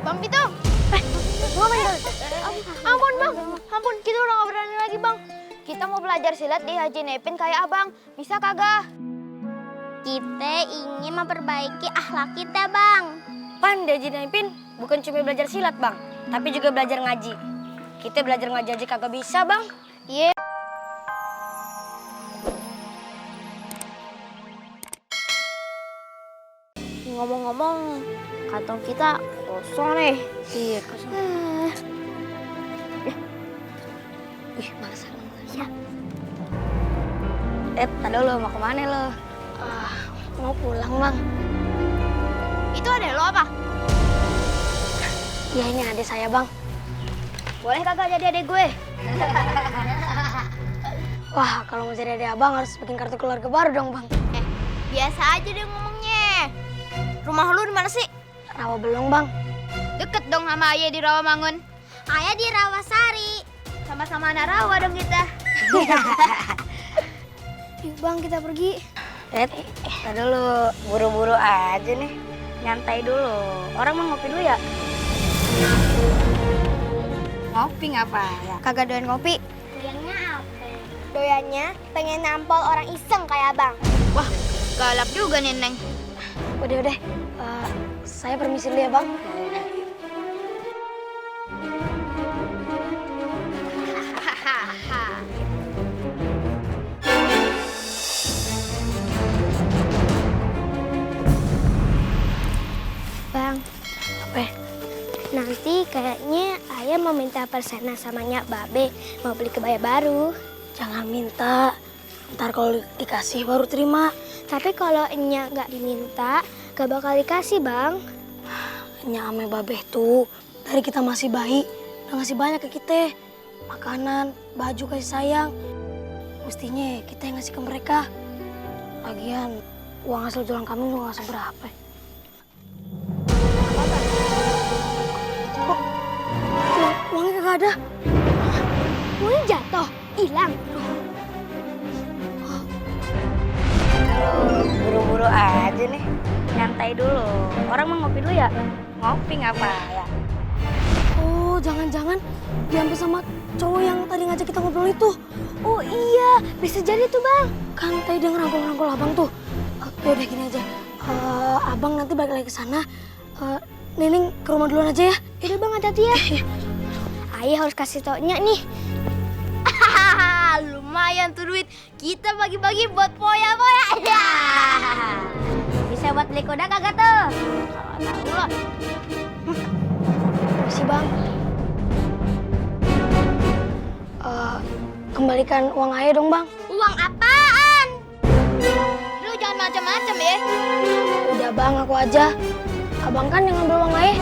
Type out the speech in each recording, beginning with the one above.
Bang Pitung. Ampun bang, ampun kita udah gak berani lagi bang. Kita mau belajar silat di Haji Nepin kayak abang, bisa kagak? Kita ingin memperbaiki akhlak kita, Bang. Pan di Haji Nepin bukan cuma belajar silat, Bang, tapi juga belajar ngaji. Kita belajar ngaji aja kagak bisa, Bang. Iya. Ngomong-ngomong, kantong kita kosong nih. Iya, kosong. Wih, masa lu? Iya. Tadi lo mau kemana lo? Mau pulang bang. Itu ada lo apa? Ya ini adik saya, Bang. Boleh kagak jadi adik gue? Wah, kalau mau jadi adik abang harus bikin kartu keluarga baru dong, Bang. Biasa aja deh ngomongnya. Rumah lu di mana sih? Rawa belum, Bang. Deket dong sama ayah di Rawamangun. Ayah di Rawasari. Sama-sama anak rawa dong kita. Yuk Bang, kita pergi. Tadi dulu, buru-buru aja nih. Nyantai dulu. Orang mau ngopi dulu ya? Ngopi ngapa ya? Kagak doyan ngopi. Doyannya apa? Doyannya pengen nampol orang iseng kayak abang. Wah, galap juga nih Neng. Udah. Saya permisi dulu ya, Bang. Bang, Apa? nanti kayaknya ayah mau minta persenan sama Nyak Babe. Mau beli kebaya baru. Jangan minta. Ntar kalau dikasih baru terima. Tapi kalau Nyak nggak diminta, gak bakal dikasih, Bang. Ame babeh tuh, dari kita masih bayi, udah ngasih banyak ke kita. Makanan, baju, kasih sayang. Mestinya kita yang ngasih ke mereka. Lagian, uang hasil jualan kami juga nggak seberapa. Kok uangnya kagak ada? Uangnya jatuh, hilang. Buru-buru aja nih, nyantai dulu. Orang mau ngopi dulu ya? Ngopi ngapa ya? Oh, jangan-jangan diambil sama cowok yang tadi ngajak kita ngobrol itu. Oh iya, bisa jadi tuh, Bang. Kan tadi dia ngerangkul-rangkul abang tuh. Udah gini aja, abang nanti balik lagi ke sana. Nening ke rumah duluan aja ya. Udah Bang, hati-hati ya. Ayah harus kasih tau Nyak nih. Lumayan tuh duit. Kita bagi-bagi buat poya-poya. Ya. Bisa buat beli kuda kagak tuh? Tahu lah. Masih Bang. Kembalikan uang ayah dong Bang. Uang apaan? Lu jangan macam-macam ya. Udah Bang, aku aja. Abang kan yang ngambil uang ayah.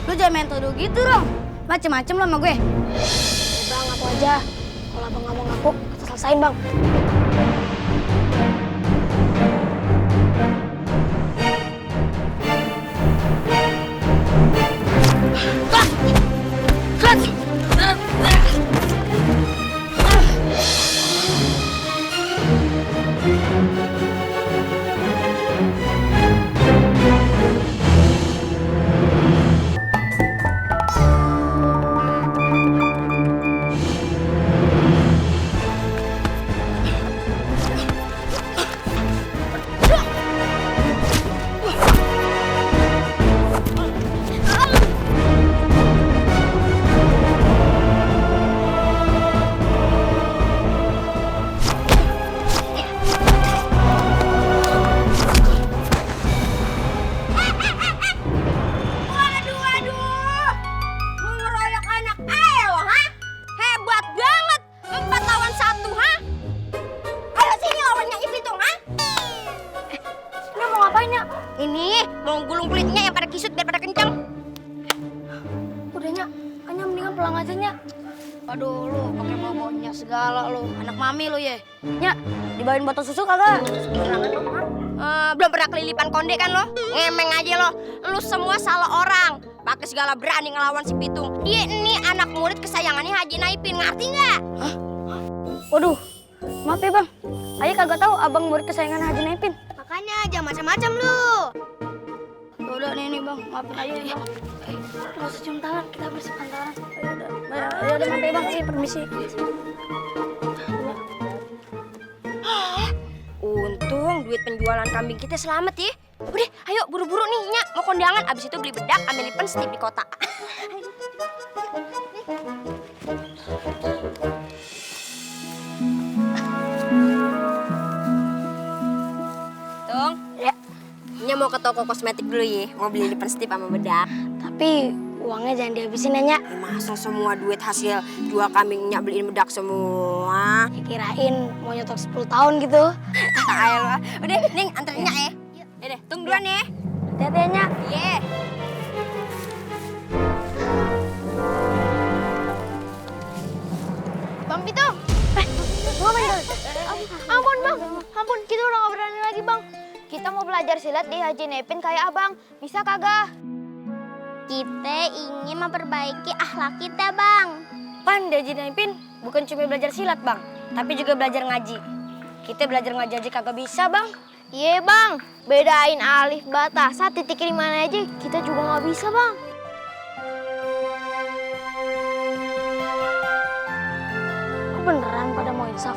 Lu jangan main tuduh gitu dong. Macem-macem lo sama gue. Bang, aku aja. Kalau abang nggak mau ngaku, kita selesain Bang. Ini mau gulung kulitnya yang pada kisut biar pada kencang. Udahnya, hanya mendingan pulang aja Nyak. Aduh, lu pakai bawa-bawanya segala lu. Anak mami lu ya. Nyak, dibawain botol susu kagak? Belum pernah kelilipan konde kan lo? Ngemeng aja lo. Lu semua salah orang. Pakai segala berani ngelawan si Pitung. Dia ini anak murid kesayangannya Haji Naipin, ngerti nggak? Hah? Waduh, maaf ya Bang. Ayah kagak tahu abang murid kesayangan Haji Naipin. Makanya jangan macam-macam lu. udah nih bang, maafin aja ya bang. Nggak usah cium tangan, kita bersihkan tangan. Ya udah maaf ya bang, permisi. Untung duit penjualan kambing kita selamat ya. Udah, ayo buru-buru nih, Nya. Mau kondangan, abis itu beli bedak, ambil lipen, setip di kota. Tung, Ya, Nya mau ke toko kosmetik dulu ya. Mau beli lipen, setip sama bedak. tapi uangnya jangan dihabisin ya, Nya. Masa semua duit hasil jual kambingnya beliin bedak semua? Ya, kirain mau nyetok 10 tahun gitu. Ayolah. Udah, Ning, anterin Nya ya. Udah, tunggu duluan ya. Hati-hati ya, Nya. Iya. Bang Pitung. Ampun bang, ampun kita udah gak berani lagi bang. Kita mau belajar silat di Haji Nepin kayak abang, bisa kagak? Kita ingin memperbaiki akhlak kita bang. Pan di Haji Naipin bukan cuma belajar silat bang, tapi juga belajar ngaji. Kita belajar ngaji aja kagak bisa bang. Iya bang, bedain alif batasa titik di mana aja kita juga nggak bisa bang. Kok beneran pada mau insaf?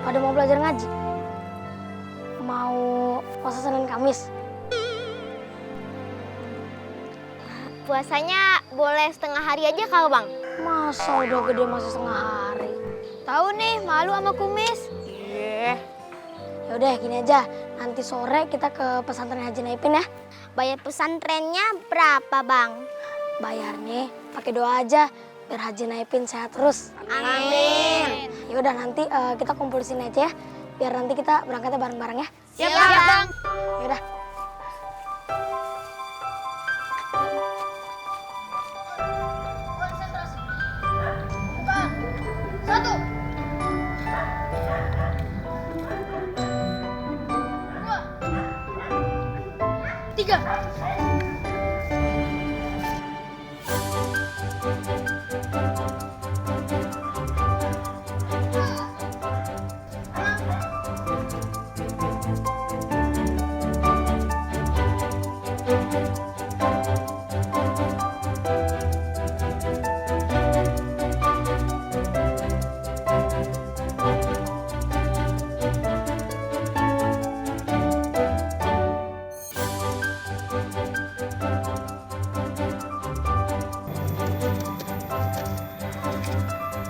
Pada mau belajar ngaji? Mau puasa Senin Kamis? Puasanya boleh setengah hari aja kagak bang? Masa udah gede masih setengah hari? Tahu nih malu sama kumis. Iya. Ya udah gini aja, nanti sore kita ke pesantren Haji Naipin ya. Bayar pesantrennya berapa bang? Bayarnya pakai doa aja biar Haji Naipin sehat terus. Amin. Ya udah nanti kita kumpul di sini aja ya. Biar nanti kita berangkatnya bareng-bareng ya. Siap bang. Ya udah. Satu. Tiga.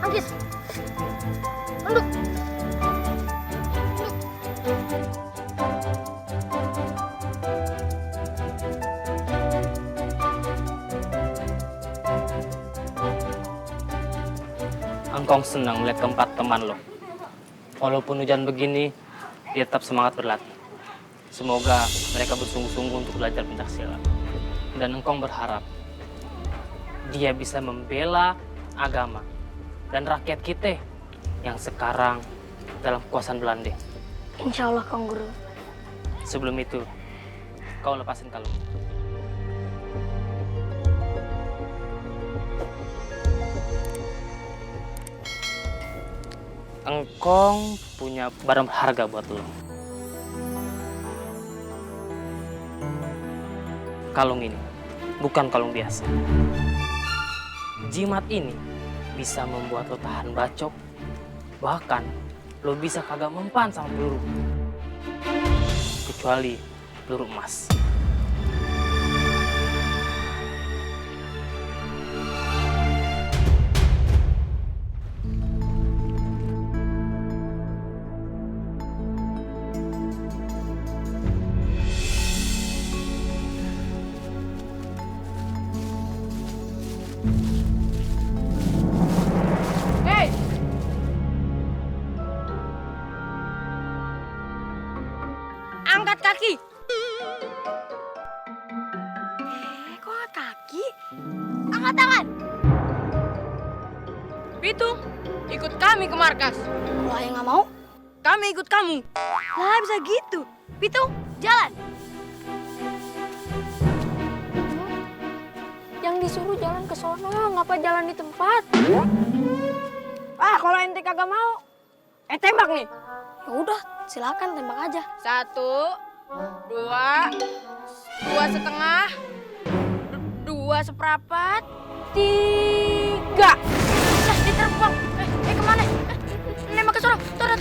Anggis. Tunduk. Engkong senang melihat keempat teman lo. Walaupun hujan begini, dia tetap semangat berlatih. Semoga mereka bersungguh-sungguh untuk belajar pencaksilat. Dan engkong berharap dia bisa membela agama dan rakyat kita yang sekarang dalam kekuasaan Belanda. Insya Allah Kang Guru. Sebelum itu, kau lepasin kalung. Engkong punya barang berharga buat lo. Kalung ini bukan kalung biasa. Jimat ini bisa membuat lo tahan bacok. Bahkan lo bisa kagak mempan sama peluru. Kecuali peluru emas. Angkat kaki. Kok angkat kaki? Angkat tangan. Pitung, ikut kami ke markas. Kalau ayah nggak mau, Kami ikut kamu. Lah bisa gitu. Pitung, jalan. Yang disuruh jalan ke sono, ngapa jalan di tempat? Ah, kalau ente kagak mau, tembak nih. ya udah silakan tembak aja. 1, dua setengah, dua seperempat, tiga. Lah, diterbang. Kemana? Nembak ke sorong. Tora.